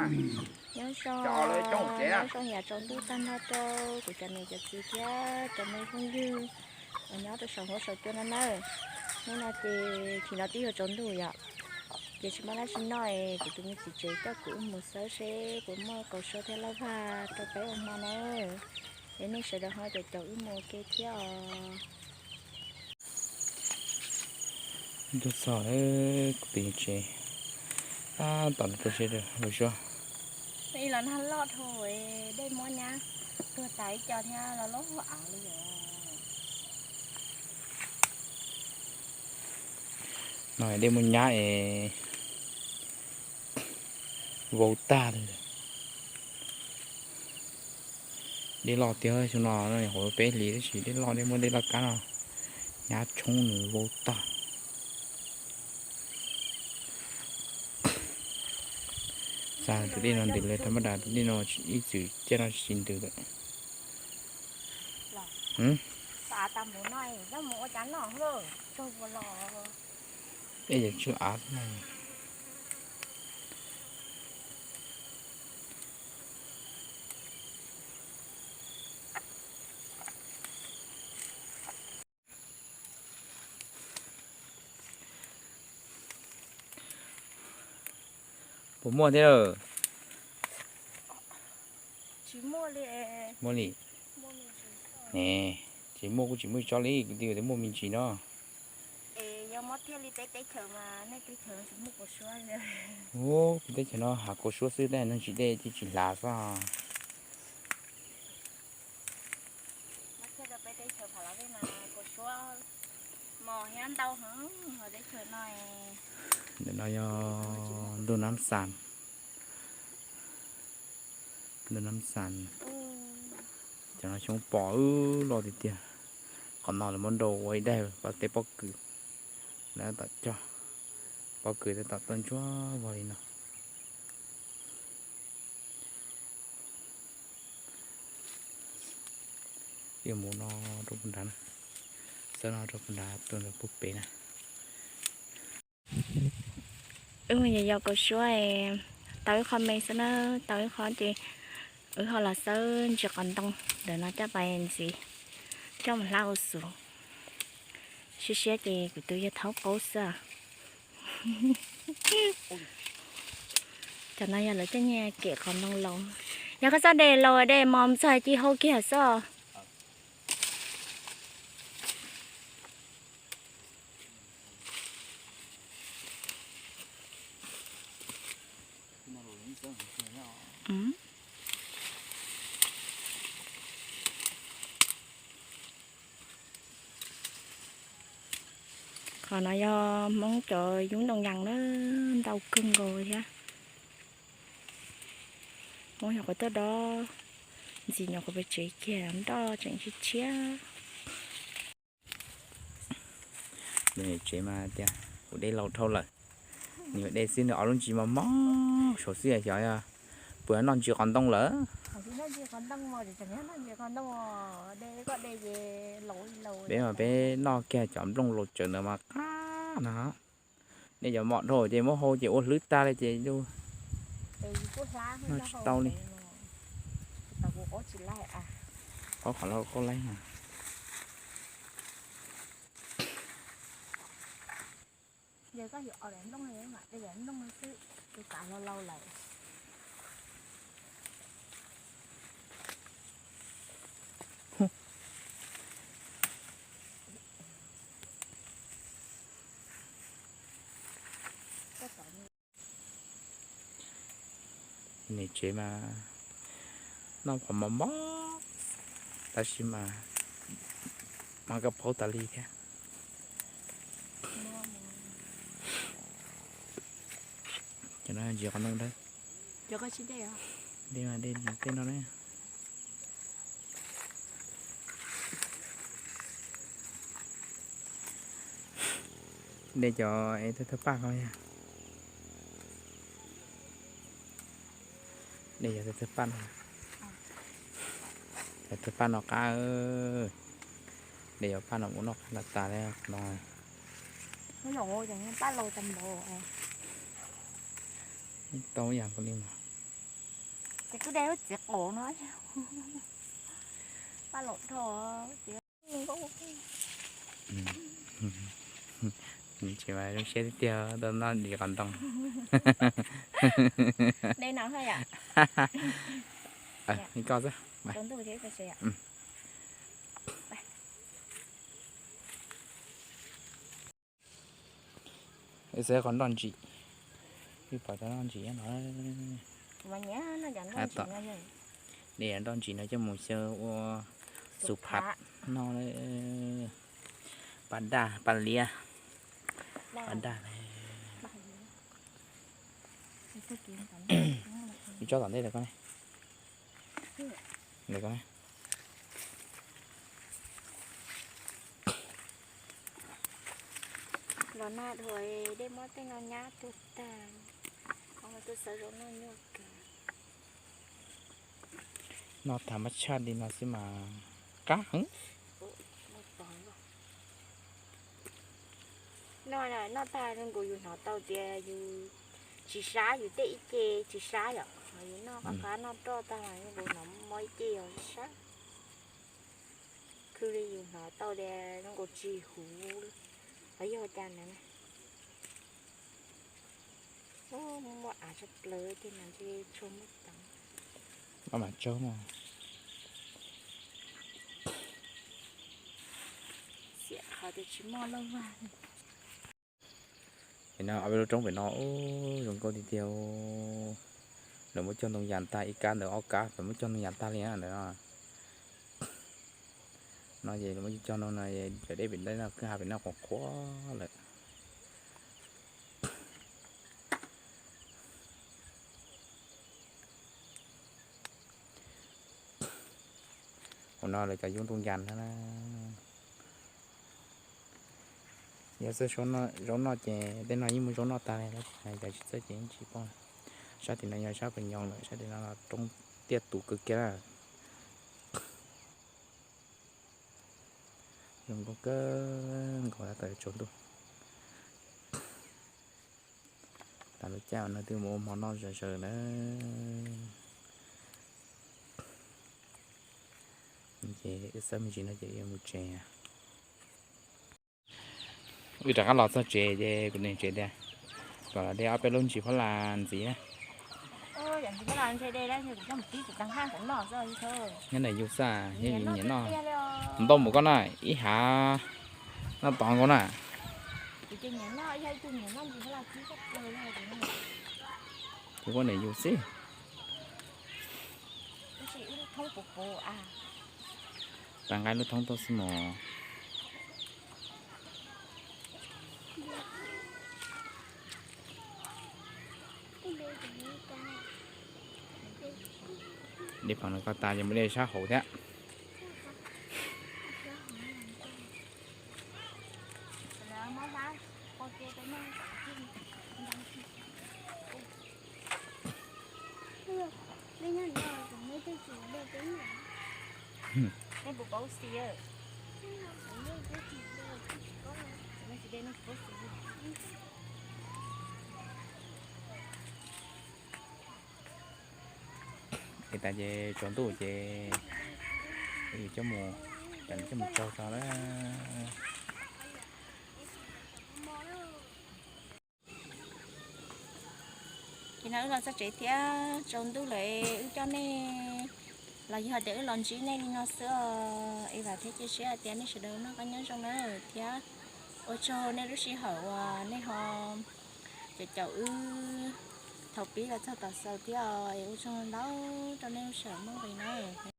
Nyob zoo, nyob zoo yam tsaus ntuj tag nrho rau kuv cov niam cov txiv thiab cov me phooj ywg uas nyob rau saum huab saum cua no nawb. Hnub no ces chim no twb yuav tsaus ntuj yom, ces tsis muaj dab tsi noj es kuv tus me txiv tsev coj kuv wb mus xawb seb puas muaj kaus suab thiab lauj vag rau peb ua hmo nawb. Es nej sawv daws ho caum caum wb mus ua ke thiab os. Ntuj txog lawm, kuv tus me tsev tab tom rau siab rau kaus suab. Ib los nag loj dhau, dej muab nyab tuag tas ib co thiab los loj av li os. No dej muab nyab es vau tag li. Dej loj tiag, xyoo no nyuam qhuav peb hlis tab sis dej loj, dej muab dej laj kab no nyab tshoob nws vau tag. Xav tus dej no ntws lawm, thaum mab das tus dej no ib txwm caij no tsis ntws lawm. Ej, yog tsw av. Puas muaj thiab lawm? Muaj li. Ne, tsis muaj kuj tsis muaj tso li, kuv twb muaj me ntsis no. Ub, kuv teb chaws no hav kaus suab xwb tab neeg tsis dej thiab tsis hlav xwb. Ntawm no yog ntuj Nab Xas, ntuj Nab Xas. Cov no xyoob pos loj tiag tiag. Qhov no lawv muab nrau ua ib daim pab teb pob kws, lawv tom cog pob kws tab tom tuaj ntsuab vog li no. Yuav mus no rau puag nrad na, xab no rau puag nrad tuaj ntawm puag pem na. Wb mus yos yos kaus suab, tau ib qho me xwb na, tau ib qho ces wb ho los xawb ntsis qos ntoo ntawm no coj pais ntxiv, coj mus hlab ua xus. Siab siab ces kuv tus yawg thaub qaub xwb. Cov no yog lawv coj nyiaj kem qos ntoo laus. Yog koj txoj de laus de mos txog ci hau kiag xwb. Qhov no yog Hmoob cov yub ntoo yas na, ntau kawg nkaus thiab. Hmoob nyuam qhuav tuaj dob ntxiv nyuam qhuav pem tsev kiag nroj tseem tshiab tshiab. Tsev mas tias kuv dej laus dhau lawm, nws dej xwb nws ob lub ntsis mos mos saud xwb xyov puas noj ntsis qos ntoo lawm. Peb mas peb noj kiag cov nplooj laus tsawv ntawd mas qab no. Nej cov mos dhau ces muab hau ces ua hlwb tag li ces noj tsis tau li. Qaub qhov laug qaub laib mas. Niam tsev mas noj qhov mos mos tab sis mas mas koj paub tas li thiab. Cov no ntsis qos ntoo dawb. Dej mas dej tej no ne. Dej cov es thawj thawj paj ko yog. Dej cov thawj thawj paj no. Cov thawj paj no qab. Dej cov paj no mus noj qab tas tas li no. Tau yam nkaus li mas. Ces kuj de lub txiv qaub no. Paj laum dhau. Tsis mas zoo siab tiag tiag, tau noj dim qos ntoo. Ib koj xwb. Ib xwb qhov nroj ntsim, ib pom cov nroj ntsim no. Tom de nroj ntsim no coj mus xyaw ua xu phav no. Paj daj paj liab, paj daj. Ib tsob tom ntej lawm ko ne. Lawm ko ne. Los nag dhau dej muab tej no nyab tuag tag, tuaj xav zaum noj nyuaj kawg. Noj tag mab tshaj li no xwb mas qab heev. Noj, noj tag zoo nkaus yus hnov tau tias yus tsis sab, yus tej ib ce tsis sab yom, yus noj qab qab noj roj tag zoo nkaus hnov mob ib ce yog sab. Khwv li yus hnov tau tias zoo nkaus tsis huv los yog cas ntawd. Muaj av tshaj plaws tej no ntshe tshuav muaj tau. Maj mam tsaug no. Xiam qhov tias tsis muaj loj vag. Pem no ob peb lub roob pem no zoo nkauj tiag tiag. Lawv muab cog ntoo yas tag ib kab ntawd ob kab, lawv muab cog ntoo yas tag li ntawd. No ces lawv muab cog ntoo no, cov dej pem no, kwj ha pem no qhuav qhuav lawm. Hauv no lawv cov yub ntoo yas na. Yog xwb zaub noj ces tej no yeej muaj zaub noj tag li, cov tsis txawj ces yeej tsis pom. Sab tim no yog sab pes nyoos lawm, sab tim no roob tiaj tus kawg kiag na. Zoo nkauj kawg nkaus tab tom yuav tsaus ntuj. Tas lub caij no twb mus ua hmo noj zom zaws na. Ces wb xab me ntsis no ces wb yuav mus tsev. Wb rov qab los txog tsev ces kuv niam tsev tias kom los de ob peb lub ntsis phab las ntxiv na. Nyob ntawm yus xwb, nyob yus nyiam noj. Ntau mus koj na, ib hav noj tod nkaus na. Ces ua niam yus xwb. Tag nqaij lub thoob tuaj xwb mos. De pam no ko tas ces mus de sab hauv thiab. Es tas ces tsaus ntuj ces wb yuav coj mus, coj mus tsaug tso na. Ces no wb los txog tsev thiab tsaus ntuj lawm, wb coj nej los yog tias wb los ntsib nej li no xwb os. Es vam thiab cia siab hais tias nej sawv daws noj qab nyob zoo na, thiab ua tsaug nej lub sij hawm uas nej ho caum caum wb thaum pib los txog tom xaus thiab os. Es ua tsaug ntau rau nej lub sij hawm muaj nqis na.